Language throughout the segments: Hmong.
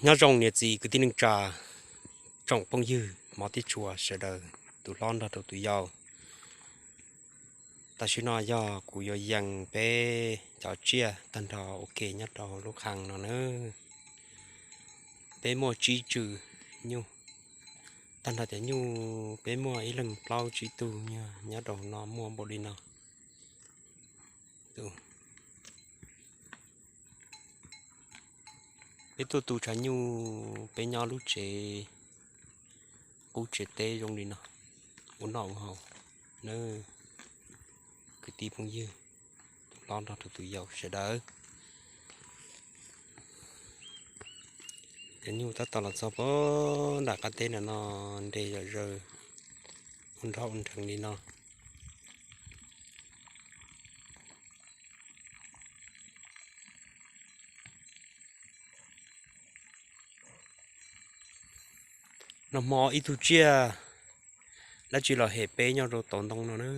Nyob zoo niam txiv kwv tij neej tsa, tsoom phooj ywg hmov thiab tshua sawv daws, tus hlob nrog rau tus yau. Tam sim no yog kuv yuav yees peb cov tsiaj tag nrho ua ke nyob rau lub qhee no nawb. Peb muaj tsib tswm nyuj, tag nrho cov nyuj peb muaj ib leeg plaub tsib tug nyob rau no muaj npaum li no. Peb tuaj tu tshav nyuj peb nyob lub tsev qub tsev teb zoo li no, ua noj ua haus nawb kwv tij phooj ywg, tus hlob nrog rau tus yau sawv daws. Cov nyuj tab tom los txog puag nram qab teb no no, nres zom zaws, ua nrov ua nrheev li no. Nag hmo ib tug tsiaj dab tsi los hem peb nyob rau tauv ntoo no na.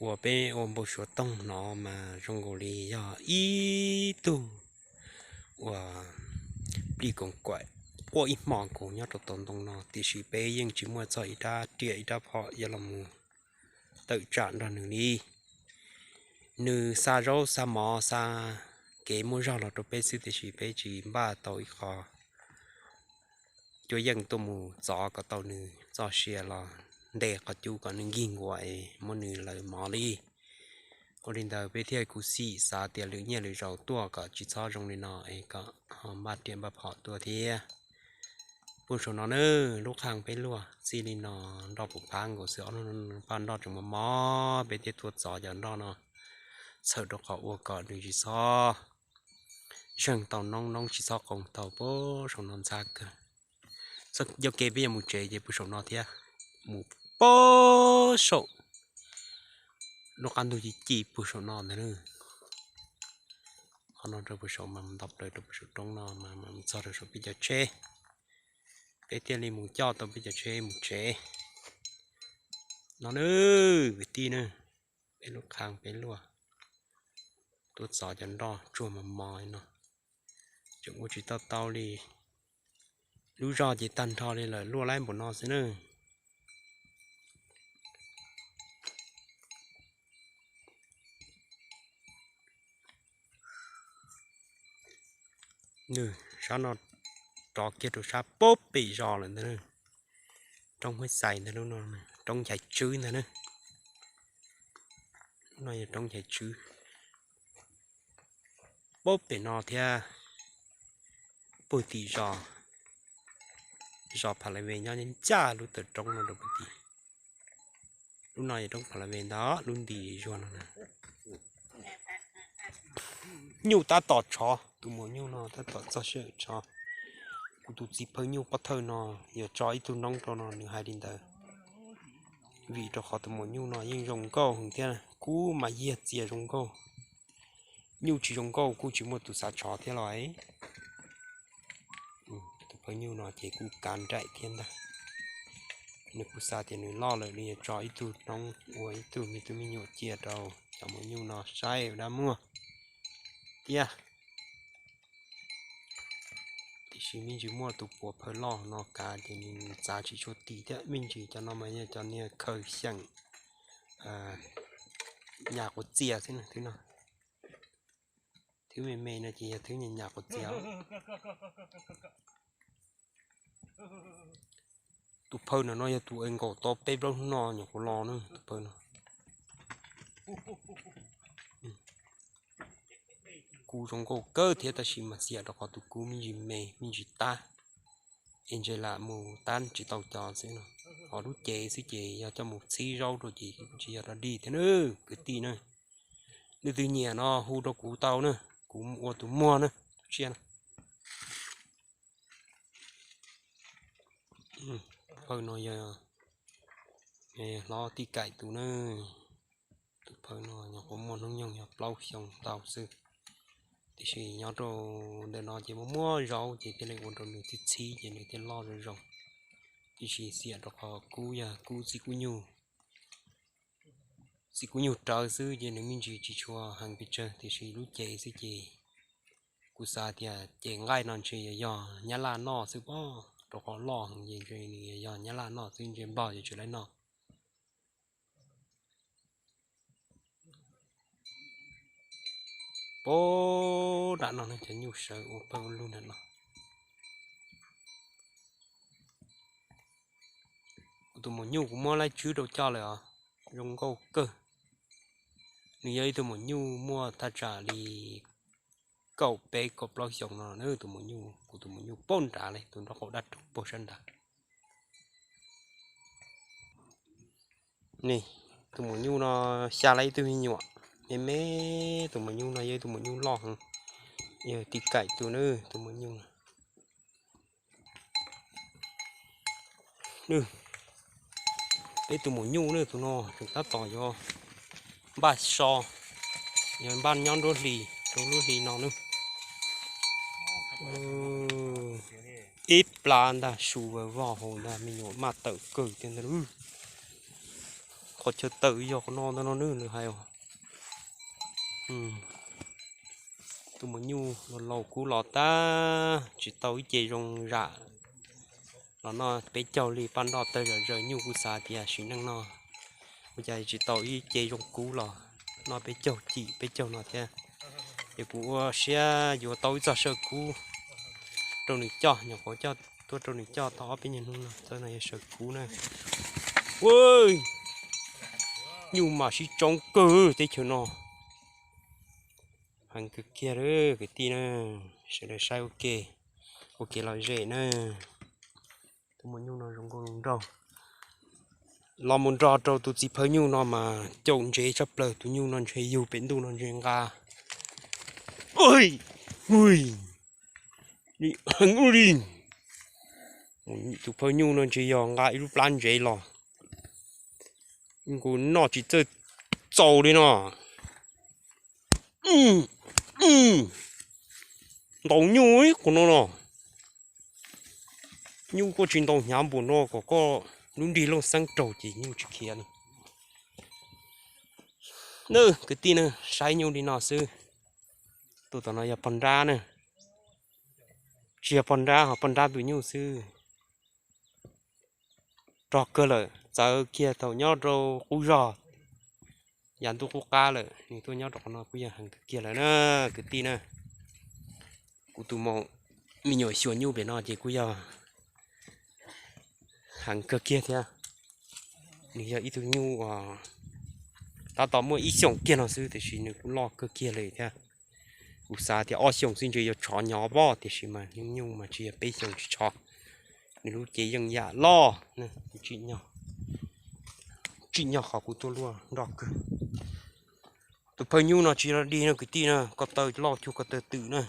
Uas peb ua npau suav toog hnov mas zoo nkaus li yog ib tug uas plig koom kuam quaj ib hmo nkaus nyob rau tauv ntoo no, tiam sis peb yeej tsis muaj txog ib rab riam ib rab phom yuav los mus tawm tsam nrog nws li. Nws xa zaub xa mov xa kev muaj zog los rau peb xwb, tiam sis peb tsis npaj tau ib qho cuab yeej tuaj mus txov kom tau nws txoj sia los ntes qhov cub kom nws nkig nkuas es muab nws lawv mov li. Ua li ntawd peb thiaj khuv xim xav tias lwm niaj lwm zaus tuaj kom tsis txhob zoo li no es kom ho npaj riam npaj phom tuaj thiab. Puag saum no na, lub qhee peb luaj txij li no nroj puas phab nkaus xwb, ob paj nroj tseem mos mos, peb thiaj tuaj txov cov nroj no txhawm rau qhov ua kom nws tsis txhob zeeg tau noob, noob tsis txhob qoos tau. Puag saum no ntxhab kawg. Txoj cov kev peb yuav mus tsev ces puag saum no thiab, mus puag saum lub qab ntug ci ci puag saum no ntag na. Qhov no rau puag saum mas ntau plaws rau puag saum roob no mas mus txog rau saum peb cov tsheb, peb thiaj li mus coj tau peb cov tsheb mus tsev no na. Kwv tij na, peb lub qhee peb luaj, tuaj txov cov nroj tsuag mos mos no, tseem ua tsis tau tau li. Lub zog ces tag nrho li lawm, luaj laib npaum no xwb na. Nws sab no rov kiag rau sab puag pem zos lawm ntag na. Roob Hmoob Xais ntag, lub no roob Nchaiv Tswb ntag na. Lub no yog roob Nchaiv Tswb. Puag pem no thiab, puag tim zos, zos Pha La Ve nyob ncaj lub tawm roob no rau puag tim. Lub no yog roob Pha La Ve ntag, lub nti zuag no na. Nyuj tab tom tshov, tus maum nyuj no tab tom txog sij hawm tshov. Kuv tus txiv phaw nyuj pov thawj no yuav tso ib tug noob rau no, nws hais li ntawd. Vim rau qhov tus maum nyuj no yeej zoo nkauj heev thiab, kub mas yiag txias zoo nkauj. Nyuj tsis zoo nkauj kuj tsis muaj tus xav tshov thiab los. Tus phaw nyuj no ces kuj kav nraim thiab ntag. Nws kuj xav tias nws loj lawm, nws yuav tso ib tug noob ua ib tug me tub me nyuam cia rau cov maum nyuj no saib ua dab muag thiab. Tiam sis me ntsis muaj tus puav phaw loj no kav ces nws txav tsis tshua ti thiab, me ntsis cov no mas yog cov niag khaws xyeem nyas quav txias xwb na, thwb no. Thwb me me no ces yog thwb nyas nyas quav txias. Tus phaw no no yog tus es nkaum tau peb plaub hnub no nyuam qhuav los na, tus phaw no. Kub zoo nkauj kawg thiab, tab sis mas xiam rau qhov tus kub me ntsis me me ntsis tab, es ntshe lam mus tab tsis tau cov xwb no. Ho lub cev xwb ces yog coj mus txhib zaub rau ces tsis yog dog dig thiab na, kwv tij na. Leej twg nyiam no hu rau kuv tau na, kuv ua tus muag na, tus tsiaj na. Phaw no yog hlob Tij Kaim tus na. Tus phaw no nyuam qhuav muaj hnub nyoog yog plaub xyoo ntau xwb, tiam sis nyob rau ntawm no ces muaj muaj zaub ces thiaj li ua rau nws txhib txhib ces nws thiaj loj zoo zoo. Tiam sis xiam rau qhov kub yog kub txiv kub nyuj, txiv kub nyuj rawv xwb ces nws me ntsis tsis tshua heev pes tsawg, tiam sis lub cev xwb ces Kuv xav tias ces nqaij no ntshe yog nyab laj noj xwb pob, rau qhov loj heev ces ntshe nws yog nyab laj noj xwb, ntshe npog ces tsis laib noj. Puag nram no cov nyuj sawv ua pawg ua lug nram no. Kuv tus maum nyuj kuv muab laib tswb rau coj lawm os, zoo nkauj kawg. Nws yog ib tug maum nyuj muaj thaj tsam li kaum peb kaum plaub xyoos no na. Tus maum nyuj, kuv tus maum nyuj puag nrad li, tus nraub qaum dab rog puag sab nrad. Tus maum nyuj no xya lawm ib tug me nyuam me me. Tus maum nyuj no yog ib tug maum nyuj loj heev, yog tij kaim tus na, tus maum nyuj. Peb tus maum nyuj na, tus no tseem tab tom yuav npaj so, yuav npaj nyob nruab hlis rau lub hli no na. Ib plab ntag, su vag vog hauv ntag, me nyuam maj tawm kawg tiag ntag. Qhov chaw tawm yog qhov no ntag no na, nws hais os. Tus maum nyuj laus laus kub los tag, tsis tau ib ce zoo zam los noj peb caug li, paj nroj tawg zom zaws. Nyuj kuv xav tias sim neej no ua cas tsis tau ib ce zoo kub los noj peb caug cim peb caug no thiab. Ces kuv ua siab yuav tau ib txoj saw kub rau nws coj, nyuam qhuav coj tuaj rau nws coj tau ob peb nyuag hnub no, txoj no yog saw kub na. Nyuj mas sib tsoob kawg teb chaws no. Heev kawg kiag li kwv tij na, sawv daws saib ua ke, ua kev lom zem na. Tus maum nyuj no zoo nkauj zoo nraug. Los mus nrog rau tus txiv phawj nyuj no mas caum ntsev tshaj plaws, tus nyuj no ntshe yug pem ntuj no ntshe nqa. Heev ua li, tus phawj nyuj no ntshe yog nqa ib lub plab ntsev los, nkaus noj tsis txawj txaus li no. Ntaus nyuj ib qho no no, nyuj kuj tsis ntaus hnyav npaum no kom koj lub nrig looj xeeb raug ces nyuj tsis khiav li. Na kwv tij na, saib nyuj li no xwb. Tus tom no yog pog nrab na, tsis yog pog nrab ho pog nrab tus nyuj xwb. Rog kawg lawm, txawv kiag thaum nyob rau qub zog, yav ntuj qub qab lawm nws tuaj nyob rau qhov no kuj yog heev kawg kiag lawm na kwv tij na. Kuv tus maum me nyuam xyuas nyuj pem no ces kuj yog heev kawg kiag thiab. Nws yog ib tug nyuj uas tab tom muaj ib xyoos kiag no xwb tiam sis nws kuj loj kawg kiag li thiab. Kuv xav tias ob xyoos xwb ntshe yuav tshov nyo pob tiam sis mas nyuj mas tsis yog peb xyoos tsis tshov. Nws lub cev yeej yam loj, tsim nyog qhov kuv tuaj luaj nroj kawg. Tus phawj nyuj no tsis yog dig no kwv tij na, ko taw loj cuag ko taw twm na.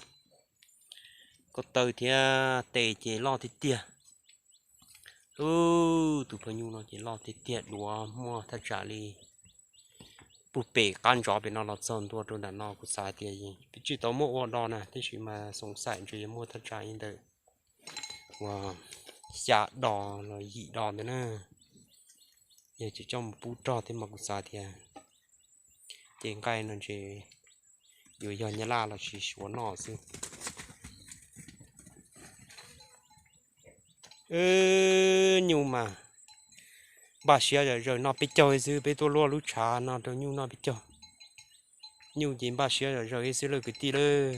Ko taw thiab tes ces loj tiag tiag. Tus phawj nyuj no ces loj tiag tiag, duav muaj thaj tsam li puag pem qab ntsov pem no los txog ntua rau nram no. Kuv xav tias peb tsis tau muab ua do na tab sis mas xoov xaim ntshe yuav muaj thaj tsam li ntawm uas xya do los yim do ntawd na. Yog tsis coj mus pub rog thiab mas kuv xav tias ces nqaij no ntshe yuav yog nyab laj los sis suav noj xwb. Nyuj mas npaj siab zom zaws noj peb caug xwb, peb tuaj luaj lub tshav no rau nyuj noj peb caug. Nyuj ces npaj siab zom zaws xwb lawm kwv tij lawm.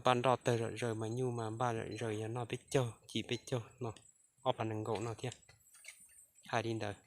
Paj nroj tawg zom zaws mas nyuj mas npaj zom zaws yog noj peb caug cim peb caug no, ob phav nees nkaum no thiab. Hais li ntawd.